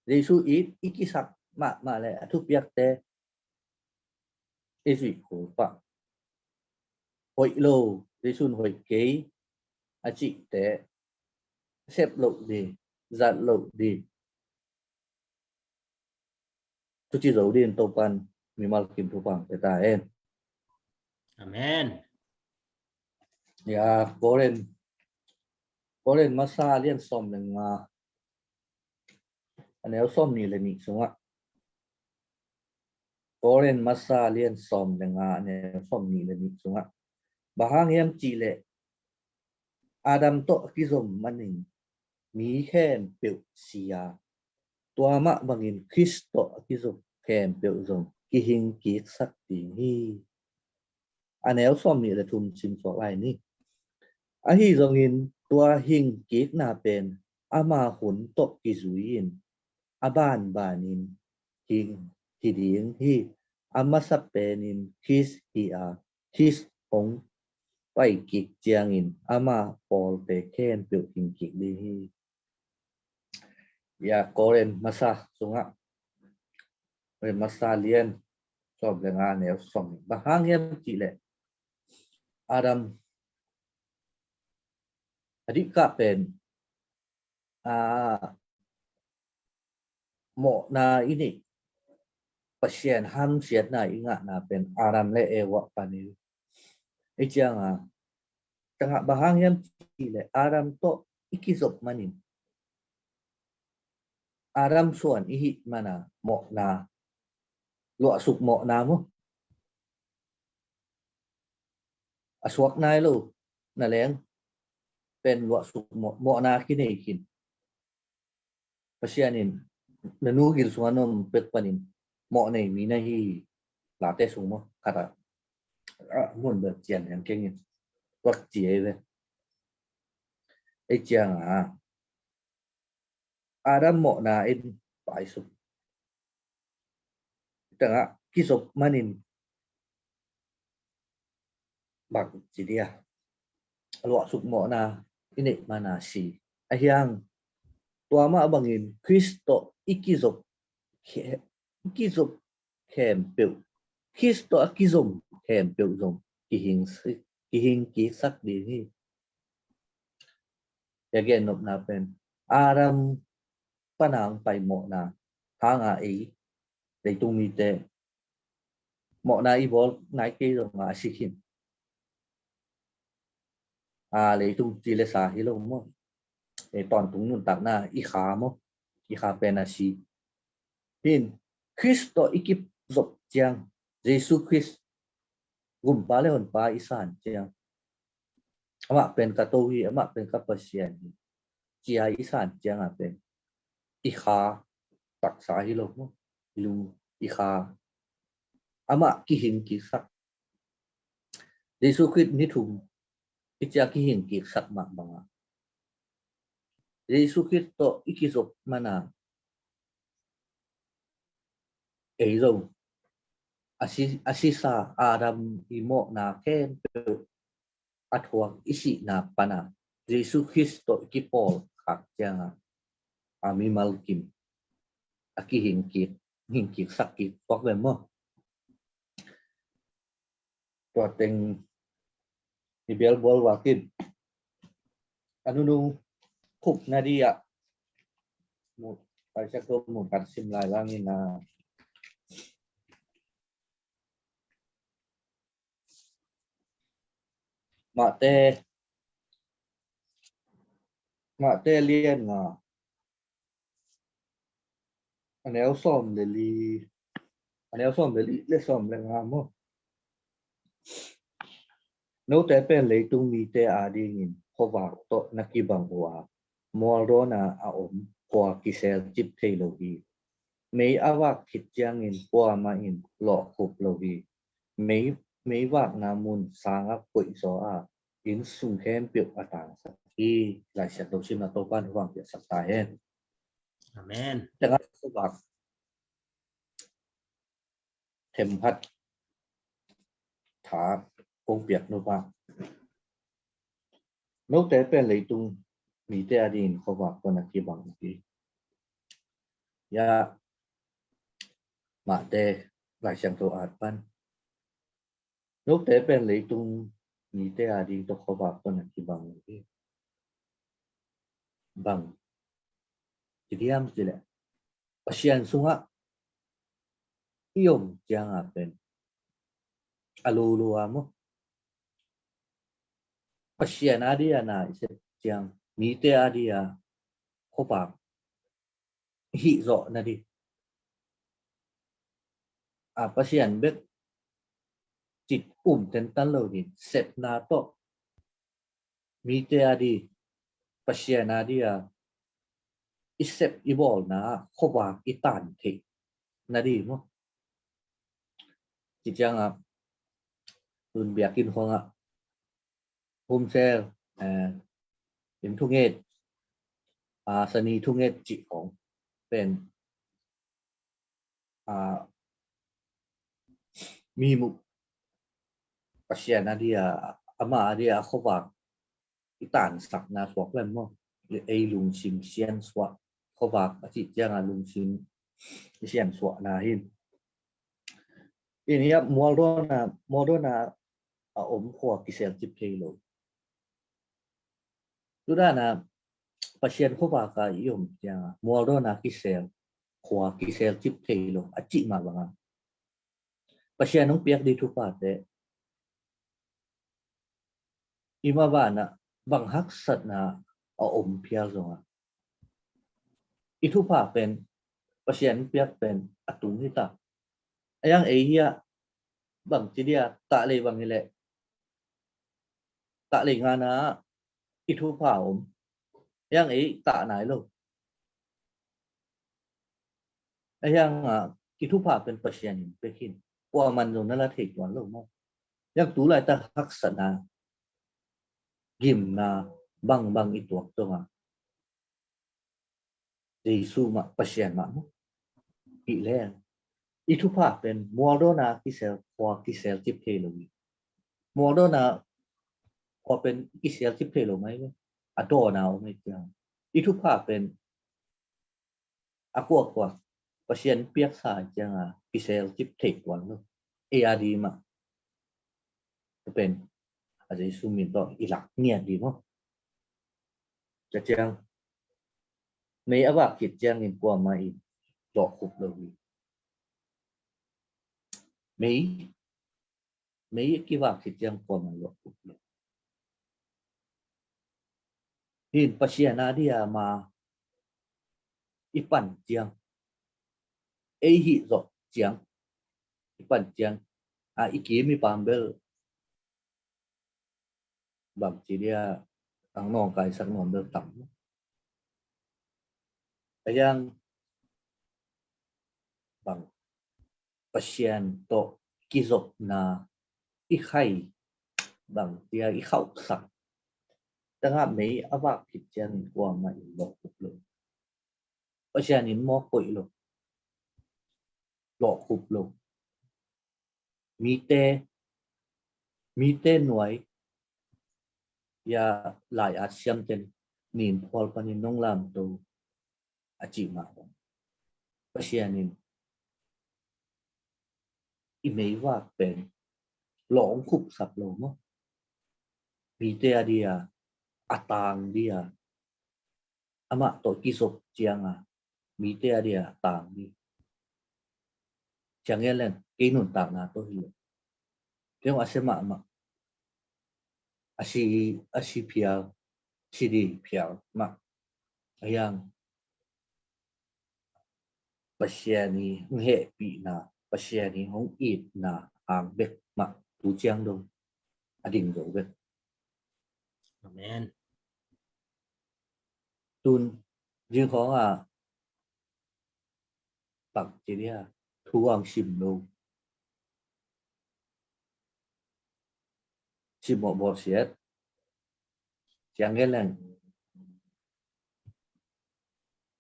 Jesu it i kisak mahmah leh a thupiakte i zuih kul pah. Hoih lo, Jesu in hoih kei a cihte sep loh di, zat loh di, tuci zo din Topan mimal kim thupha pia ta hen. Amen. Ia Korin, Korin masa lian sawm le nga, a neu sawm nih le nih sungah. Korin masa lian sawm le nga, a neu sawm nih le nih sungah, bang hang hiam cih leh Adam tawh a kizom manin mi khempeuh si a, tua mah bangin Khrist tawh a kizom khempeuh zong kihing kiksak ding hi. A neu sawm nih le thum sim suak lai ni. Ahi zongin tua hing kikna pen ama hun tawh kizui in a banbanin hing hi ding hi. A masa penin Khrist hi a, Khrist hong pai kik ciangin ama pawlte khempeuh hing kik ding hi. Ia Korin masa sungah, Korin masa lian sawm le nga, neu sawm nih. Bang hang hiam cih leh Adam a dihkah pen, a, mawhna i neih, Pasian hamsiatna i ngahna pen Adam le Eva pan hi. Ei cianga, tangah bang hang hiam cih leh Adam tawh i kizop manin, Adam suan i hih mana mawhna, luahsuk mawhna maw, a suak nai lo na leng pen luahsuk mawh, mawhna kinei khin. Pasian in na nu gil sungah na om pek panin mawh nei mi na hi, Late sung maw, khat ah, a, mun bel cian hian kengin tuak ci ei ve. Ei cianga Adam mawhna in paisuk, tangah kizop manin bang ci dia, luahsuk mawhna i neih mana si. Ahi hang tua mah bangin Khrist tawh i kizop khe-, i kizop khempeuh, Khrist tawh a kizom khempeuh zong kihing si-, kihing kiksak ding hi. Ia gen nopna pen Adam pana hong pai mawhna hanga ei leitung mite mawhna i bawl nai kei zong a si khin. A, leitung ci le sa hi lo maw, ei tawntung nuntakna i kha maw, i kha pen a si. Hin Khrist tawh i kizop ciang, Jesu Khrist gumpa le honpa i san ciang, amah pen ka To hi, amah pen ka Pasian hi, cia i san cianga pen i kha taksa hi lo maw, i lung, i kha amah kihing kiksak. Jesu Khrist ni thum i cia kihing kiksak mah banga Jesu Khrist tawh i kizop mana, ei zong a si, a sisa Adam i mawhna khempeuh a thuak i sihna pana Jesu Khrist tawh i kipawl khak cianga a mimal kim a kihingkik, hingkik sak kik tuak ve maw? Tua teng i bialbual vakin a nunung khupna dia mu, Isaiah ko mu kan sim lai langin a Mate, Mate lian nga a neu sawm le li, a neu sawm le li le sawm le nga maw? Note pen leitung mite adingin khuavak tawh na kibang uh a, mualdawna a om khua kisel cip thei lo hi. Mei a vak khit ciangin kuamah in lawhkhup lo hi. Mei, mei vakna mun sangah koih zaw a, inn sung khempeuh a tangsak hi. Laisiangtho simna Topa'n hong piaksak ta hen. Amen. Tengah khuavak themkhat tha kong piak nupa. Note pen leitung mite adingin khuavak tawh na kibang uh hi. Ya, Mate Laisiangtho at pan. Note pen leitung mite ading tawh khuavak tawh na kibang uh hi. Bang ci diam ci leh Pasian sungah i om cianga pen a lulua maw? Pasian adia na i sep ciang mite adia khuavak hih zawh na di. A Pasian bek cit um tentan lo di, sepna tawh mite adi, Pasian adia i sep i bawlna khuavak i tan theih na di maw? Ci cianga tun biakinn khawngah Home cell, eh, inn thunget, ah, sani thunget cih khawng pen, ah, mi mu Pasian adia, ama adia khuavak i tansakna suak lem maw? Ei lungsim siansuah, khuavak a cih cianga lungsim i siansuahna hin. Inn ah mualdawna, mualdawna a om khua kisel cip thei lo. Tudana Pasian khuavak a i om cianga mualdawna kisel, khua kisel cip thei lo a cih mah banga Pasian hong piak ding thuphate i mah banah bang haksatna a om phial zonga i thupha pen, Pasian piak pen a tung hi ta. A yang ei hi a bang ci dia, tahlei bang hi leh tahlei ngana i thupha om. A yang ei tah nai lo. A yang a i thupha pen Pasian in pek hin. Kuaman zong na la thei tuan lo maw? Yang tu laitak haksatna, gimna bangbang i tuak zonga Jesu mah, Pasian mah maw? Hi leng i thupha pen mualdawna kisel, khua kisel cip thei lo hi. Mualdawna khua pen kisel cip thei lo mai ve. A dawna om hi ciang i thupha pen a kuakua Pasian piaksa cianga kisel cip thei tuan lo. Ei a di mah. Tua pen a Jesu min tawh i lak ngiat di maw? Tua ciang mei a vak khit ciangin kuamah in lawhkhup lo hi. Mei mei kivak khit ciang kuamah lawhkhup lo. Hin Pasian a dia ma i pan ciang, ei hih zawh ciang i pan ciang a i kim i pam bel bang ci dia ang nawngkaisak nuam bel tam. A yang bang Pasian tawh kizopna i khai bang tia i khauhsak Tangah mei a vak khit ciangin kuamah in lawhkhup lo. Pasian in mawk koih lo. Lawhkhup lo. Mite, mite nuai, ya lai at siam ten nin phual panin nong lamto a cih mah bang. Pasian in i meivak pen lawhkhup sak lo maw. Mite a dia, a tang dia, amah tawh kizop cianga mite a dia tang ding. Ciang en leng kei nuntakna tawh hi lo. Kei hong a sia mahmah. A si, a si phial, si ding phial mah. A hiang Pasian i hong hehpihna, Pasian i hong itna hang bek mah tu ciang dong a ding zo bek. Amen. Tun, zing khawng a pak ci dia, thu ang sim lo. Sim mawh bawlsiat. Ciang en leng,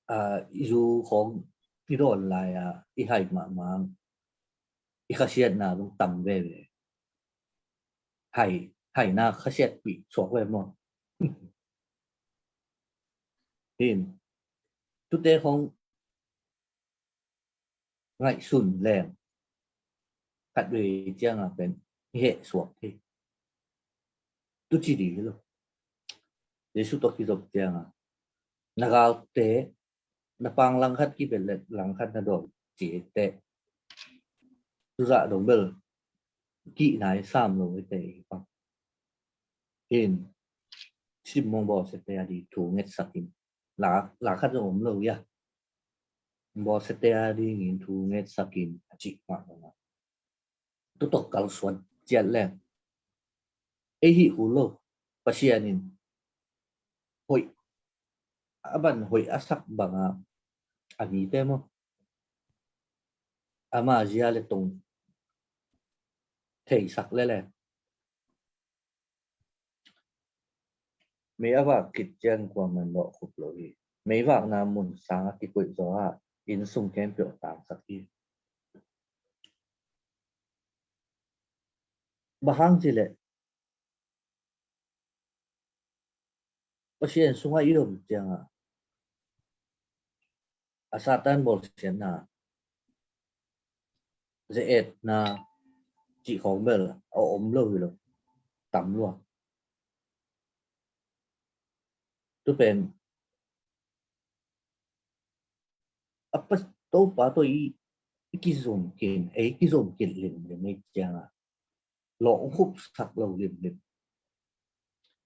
a, i zu khawng i dawn lai a, i hai mahmah, i khasiatna zong tam veve. Hai, haina khasiatpih suak ve maw. Hin, tute khawng ngaihsun leng, khat vei cianga pen i heh suak hi. Tu ci ding hi lo. Jesu tawh kizop cianga na galte, na pang langkhat kibet le langkhat na dawn ci hi teh. Tuzah dong bel kihna i sam lo hi teh i pang. Hin, sim mawh bawlsiate a ding thu ngetsak in. La, la khat zong om lo ia. Bawlsiate a dingin thu ngetsak in a cih mah bang a. Tutok kalsuan ciat leng ei hih kul lo. Pasian in hoih, a ban hoih a sak banga a mite maw, ama zia le tong theisak lele. Mei a vak khit ciang kuaman lawhkhup lo hi. Mei vakna mun sanga kikoih zaw a, inn sung khempeuh tangsak hi. Bang hang ci leh Pasian sungah i om cianga a Satan bawlsiatna, ze-etna cih khawng bel a om lo hi lo. Tam lua. Tu pen a pa, Topa tawh i, i kizom kin, ei kizom kin limlim ei cianga lawhkhup sak lo limlim.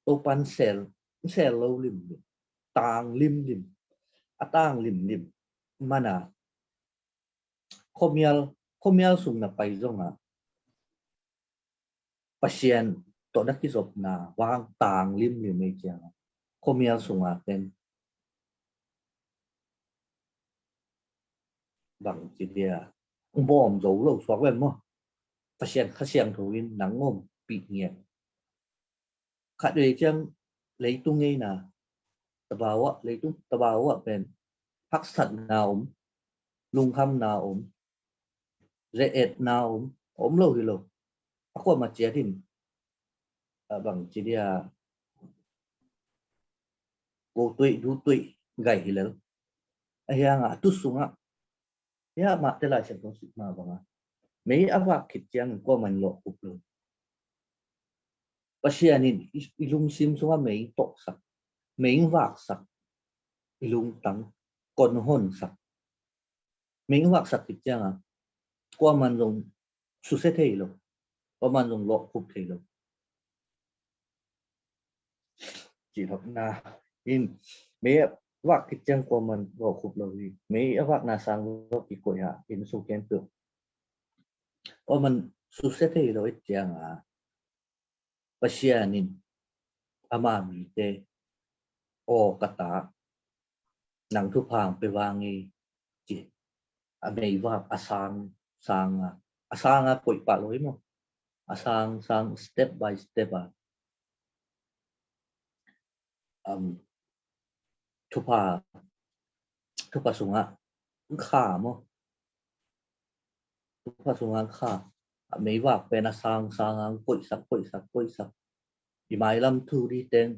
Topan sel, sel lo limlim. Tang limlim. A tang limlim mana khuamial, khuamial sung na pai zonga Pasian tawh na kizopna vang tang limlim ei cianga khuamial sunga ten bang ci dia, bawm zo lo suak ve maw. Pasian Kha Siangtho in nang ompih ngiat. Khat vei ciang leitung ngeina, tabawa, leitung tabawa pen haksatna om, lungkhamna om, ze-etna om, om lo hi lo. A kuamah ciat in a bang ci dia, go tuih du tuih gai hi lel. A hianga a tu sungah hia mahte Lai Siangtho sih mah banga mei a vak khit ciangin kuaman lawhkhup lo. Pasian in i, i lungsim sungah mei tawhsak, mei vaksak, i lungtang kon honsak. Mei vaksak khit cianga kuaman zong susia thei lo, kuaman zong lawhkhup thei lo. Cih lawhna in mei a vak khit ciang kuaman lawhkhup lo hi. Mei a vakna sang lo kikoih a, inn sung khempeuh kuaman susia thei lo i cianga Pasian in ama mite, aw ka ta, nang thupha hong pia vang hi, ci. A meivak a sang, sang a, a sang a koih pah lo hi maw. A sang, sang, step by step a um, thupha, thupha sungah kha maw? Thupha sungah kha. A meivak pen a sang sang ang koihsak, koihsak, koihsak. I mailam thu ding teng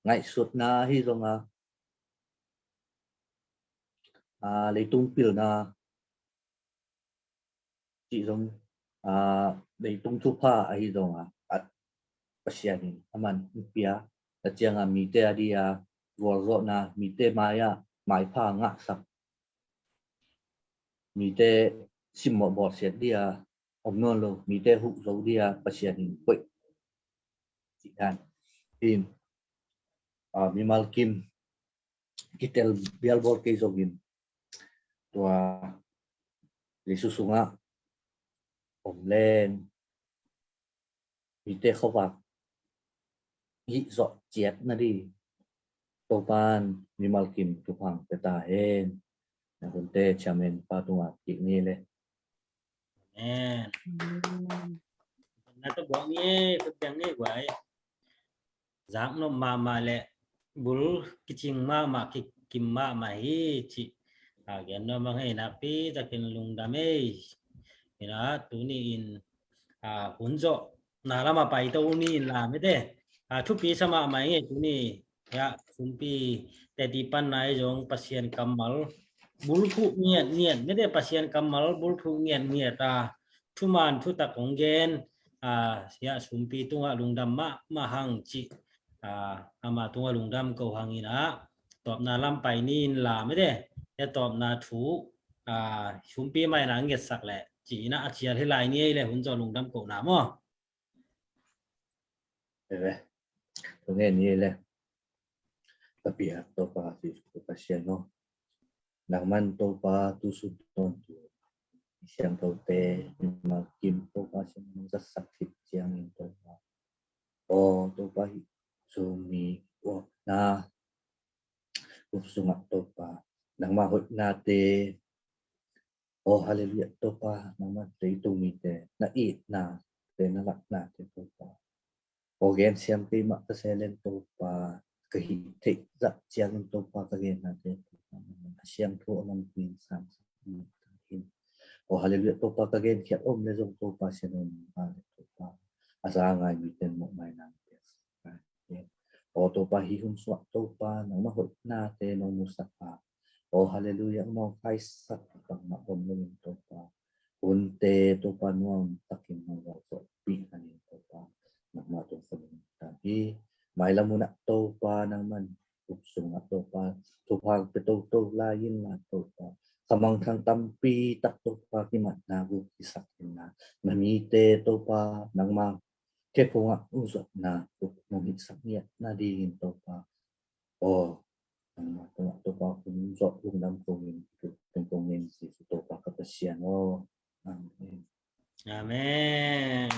ngaihsutna hi zong a, a, leitung pilna cih zong, a, leitung thupha ahi zong a, a, Pasian in a man pia, a ciang a mite a dia gualzawhna, mite mai a maipha ngahsak, mite simmawh bawlsiat dia om nawn lo, mite huh zo dia Pasian in koih cih dan. In, a, mimal kim kitel bialbawl kei zongin tua Jesu sungah om leng mite khuavak hih zawh ciat na ding Topa'n mimal kim thupha pia ta hen. Na hunte chairman pa tungah kik ni le. Amen. Na ta buang ni, khut piang ni guai. Zak nop mahmah le bul kicing mahmah, kikim mahmah hi cih a gen nuam bang hi. Nakpi takin lungdam ei. Ina tuni in, a, hun zawhna lam a paito ni in la mite, a, thupi sa mahmah ei tuni. Ya, sumpi teti pan nai zong Pasian kammal bulphuh ngiatngiat mite, Pasian kammal bulphuh ngiatngiat a, thuman thutak hong gen, a, ya, sumpi tungah lungdam mahmah hang cih, a, ama tungah lungdam ko hang ina, tawpna lam pai ni in la mite, ya, tawpna thu, a, sumpi mai na ngetsak le cih ina a cial hi lai ni ei le, hun zawh lungdam ko na maw? Eve, tu nge ni ei le. Ka pia Topa Jesu Pasian aw. Nangman Topa tu sun tawntung siangthote, mimal kim Topa siangtho zatsak khit ciangin Topa, aw Topa hih Zomi awkna group sungah Topa nangma hoihnate, aw halleluiah Topa, nangma leitung mite na itnate, na laknate Topa, aw gensiam keimah ka se leng Topa, ka hih theih zah ciangin Topa ka gennate Topa nangman a siangtho a man pin sang sang in. Aw halleluiah Topa, ka genkhiat om le zong Topa sian om a le Topa, a za ngai mite mawh mai nang pia. Aw Topa, hih hun suah Topa nangma hoihnate nong musak a, aw halleluiah, nong kaisak bangmah om loin Topa, hunte Topa nuam takin nong gualzawhpih nangin Topa, nangmah tung khuanin tang hi. Mailam hunah Topa nangman group sungah Topa thupha pia toto lai in la Topa, khamangthang tampi tak Topa kimatna group kisak in la, na mite Topa nangma khe phungah hong zuatna group nong hihsak ngiat nadingin Topa, aw nangma tungah Topa hong zuat lungdam kongin, kongin Jesu Topa ka Pasian aw. Amen. Amen.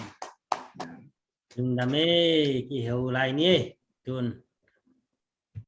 Lungdam ei, kiheu lai ni ei. Tun